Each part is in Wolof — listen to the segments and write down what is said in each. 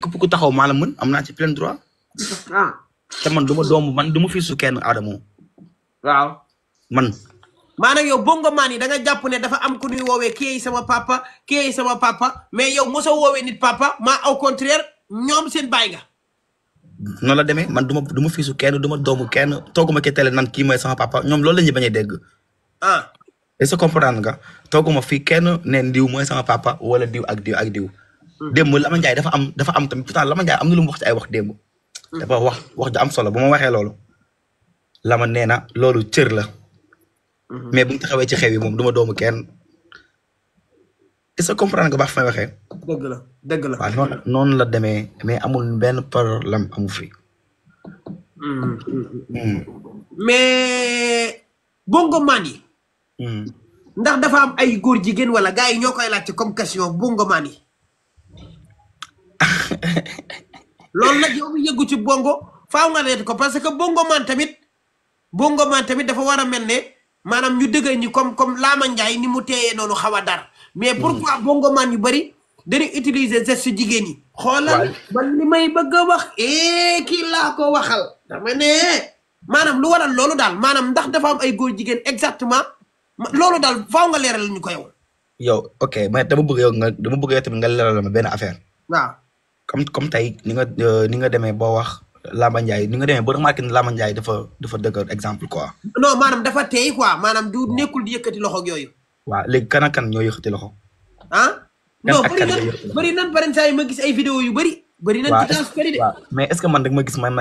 képp ku taxaw maa la mën am naa ci plein droit. ah te man du ma doomu man du ma fi su kenn Adamo. waaw. man. maanaam yow bongo maan yi da nga jàpp ne dafa am ku ñuy woowee kii sama papa kii sama papa mais yow mosoo woowee nit papa maa au contraire ñoom seen baay nga. noonu la demee man du ma fiisu kenn du ma doomu kenn tooguma ke télé nan kii mooy sama papa ñoom loolu la ñuy bañ a dégg. ah. est-ce que comprendre nga tooguma fii kenn ne diw mooy sama papa wala diw ak diw ak diw. démb Lama Ndiaye dafa am tamit pourtant Lama Ndiaye am na lu mu wax ci ay wax démb. dafa wax ju am solo bu ma waxee loolu. Lama nee na loolu cër la. mais bu ñu taxawee ci xew yi moom du ma doomu kenn. est-ce que comprendre nga baax fa may waxee. dëgg la dëgg la. waaw noonu la demee mais amul benn problème amu fi. mais bongo maan yi. ndax dafa am ay góor jigéen wala gars yi ñoo koy laajte comme question bongo maan yi. loolu nag yow mi yëggu ci bongo faaw nga leet ko parce que bongo maan tamit dafa war a mel ne maanaam ñu dëgër ñi comme Lama Ndiaye ni mu teeyee noonu xaw a dar mais pourquoi bongo maan yu bëri dañuy utiliser geste jigéen yi. xoolal man li may bëgg a wax kii laa ko waxal. dama ne maanaam lu waral loolu daal maanaam ndax dafa am ay góor jigéen exactement loolu daal faaw nga leeral ñu ko yow. yow ok mais dama bëgg yow tamit nga leeral ma benn affaire. waaw. comme tey ni nga demee boo wax Lama Ndiaye ni nga demee boo remarqué ne Lama Ndiaye dafa dëgg exemple quoi. non maanaam dafa teey quoi maanaam du nekkul di yëkkati loxo ak yooyu. waaw léegi kan ak kan ñoo yëkkati loxo. ah. non bëri nan paren saa yi ma gis ay vidéo yu bëri. bëri nan ci trans bëri de. mais est-ce que man da nga ma gis man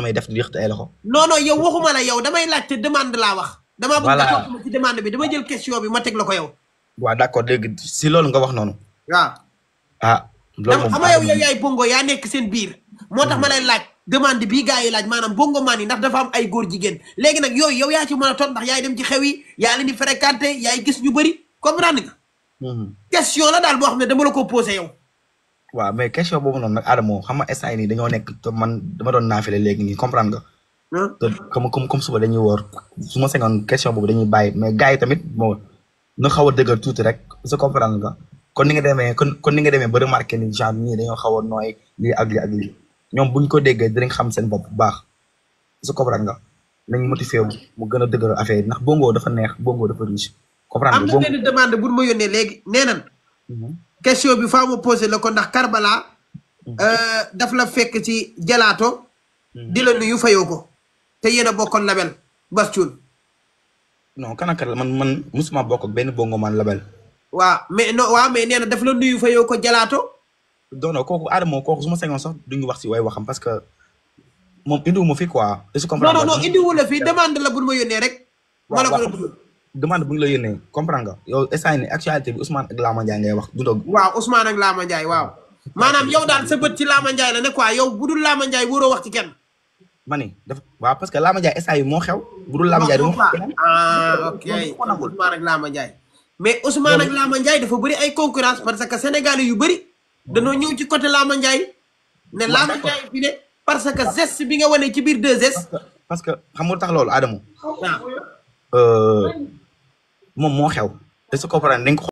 may def di yëkkati ay loxo. non yow waxuma la yow damay laajte demande laa wax. damaa bëgg nga topp ma ci demande bi dama jël question bi ma teg la ko yow. waaw d'accord léegi si loolu nga wax noonu. waaw. loolu moom xam nga yow yaay bongo yaa nekk seen biir. moo tax ma lay laaj demande bii gars yi laaj maanaam bongo maan yi ndax dafa am ay góor jigéen léegi nag yooyu yow yaa ci mën a toog ndax yaay dem ci xew yi yaa leen di fréquenté yaay gis ñu bëri comprendre nga. question la daal boo xam ne dama la ko posé yow. waaw mais question boobu noonu nag Adamo xam nga instant yii nii dañoo nekk man dama doon naafile léegi nii comprendre nga. te comme suba dañuy woor su ma sañoon question boobu dañuy bàyyi mais gars yi tamit moo na xaw a dëgër tuuti rek sa comprendre nga. kon ni nga demee ba remarqué ni genre ñii dañoo xaw a nooy lii ak lii ak lii ñoom buñ ko déggee dinañ xam seen bopp bu baax su comprendre nga nañ motivé wu mu gën a dëgër affaire yi ndax bongo dafa neex bongo dafa riche. comprendre nga am na benn demande bu ma yónnee léegi nee nan question bi faa ma posé la ko ndax Karbala daf la fekk ci jalaato di la nuyu fayoo ko te yéen a bokkoon label Bass Thioung. non kanakar man musuma bokk ak benn bongo man label. waaw mais nee na daf la nuyu fa yow ko jalaato. non kooku Adamo kooku su ma sañoon sax duñu wax si way waxam parce que moom indiwu ma fi quoi. est-ce que comprendre non indiwu la fi demande la bu ma yónnee rek. ma la ko demande bu ñu la yónnee comprendre nga yow instant yii actualité bi Ousmane ak Lama Ndiaye ngay wax du dog. waaw Ousmane ak Lama Ndiaye waaw. maanaam yow daal sa bët ci Lama Ndiaye la ne quoi yow bu dul Lama Ndiaye waroo wax ci kenn. ma ni dafa waaw parce que Lama Ndiaye instant yii moo xew. bu dul Lama Ndiaye du ma wax keneen. ok Ousmane ak Lama Ndiaye. mais Ousmane ak Lama Ndiaye dafa bëri ay concurrence parce que sénégalais yu bëri dañoo ñëw ci côté Lama Ndiaye ne Lama Ndiaye fi ne parce que geste bi nga wane ci biir 2S. parce que xam nga tax loolu Adamo. moom moo xew. te su ko comprendre